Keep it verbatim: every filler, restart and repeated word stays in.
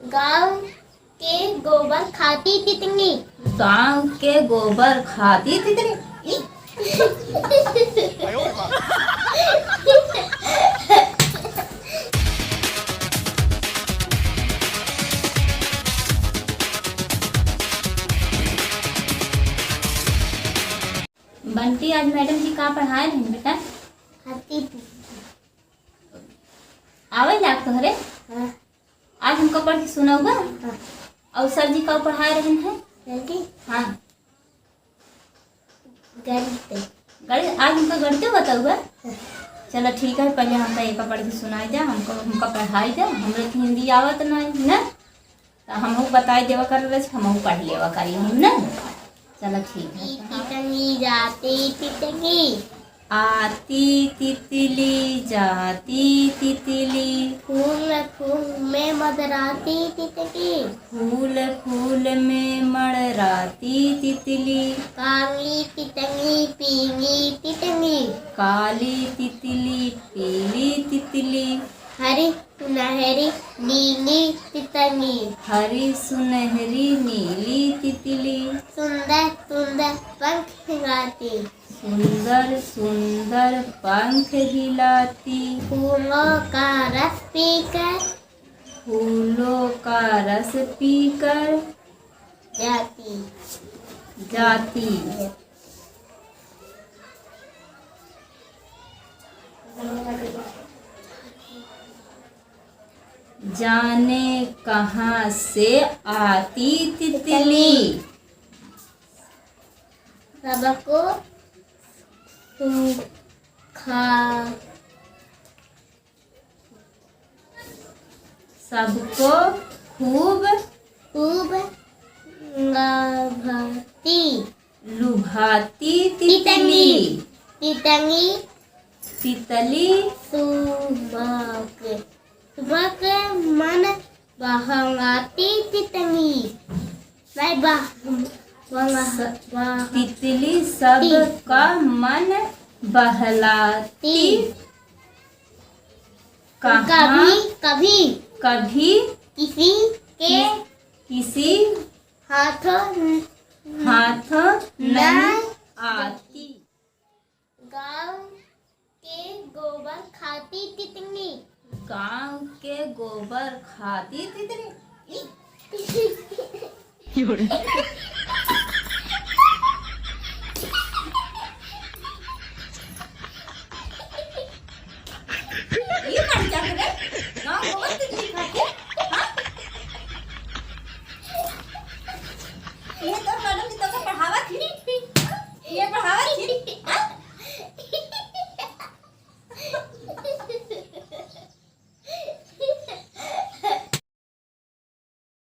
गाँव के गोबर खाती तितली। गाँव के गोबर खाती तितली। बंटी, आज मैडम जी का पढ़ाए रहे बेटा? हाथी। आवे लाग तोहरे? हाँ। आज हमका पढ़ के सुनाउबा? हाँ। और सर जी का पढ़ाए रहन है? सर जी? हाँ। गणित। गणित, आज हमका गणित बताउबा? हाँ। चला ठीक है, पहले हमका एक पढ़ के सुनाई दे, हमको, हमका पढ़ाई दे, हमरे के हिंदी आवत नहीं, ना? तो हमहू बताई देवा कर, हमहू पढ़ लेवा करी हम, ना? चला ठीक है। तितली जाती तितली। आती तितली, जाती तितली। फूल फूल में मंडराती तितली। फूल फूल में मंडराती तितली। काली तितली, पीली तितली। काली तितली, पीली तितली। हरी सुनहरी नीली तितली। हरी सुनहरी नीली तितली। सुंदर सुंदर पंख हिलाती। सुंदर सुंदर पंख हिलाती। फूलों का रस पीकर। फूलों का रस पीकर। जाती। जाती। जाने कहाँ से आती तितली। सबको सूखा। सबको खूब। खूब लुभाती। लुभाती तितली। तितली। तितली। तितली। सुबह के, सुबह के मन बहंगाती तितली। नहीं, बह-, बह-, स-, बह-, तितली सबका मन बहलाती। ती। कहाँ कभी, कभी कभी किसी के किसी हाथों न-, हाथों नहीं नहीं आती। गाँव के गोबर खाती तितली। गाँव के गोबर खाती तितली। ये कौन क्या करे? गाँव गोबर तितली खाती? हाँ? ये तो मैडम जी तो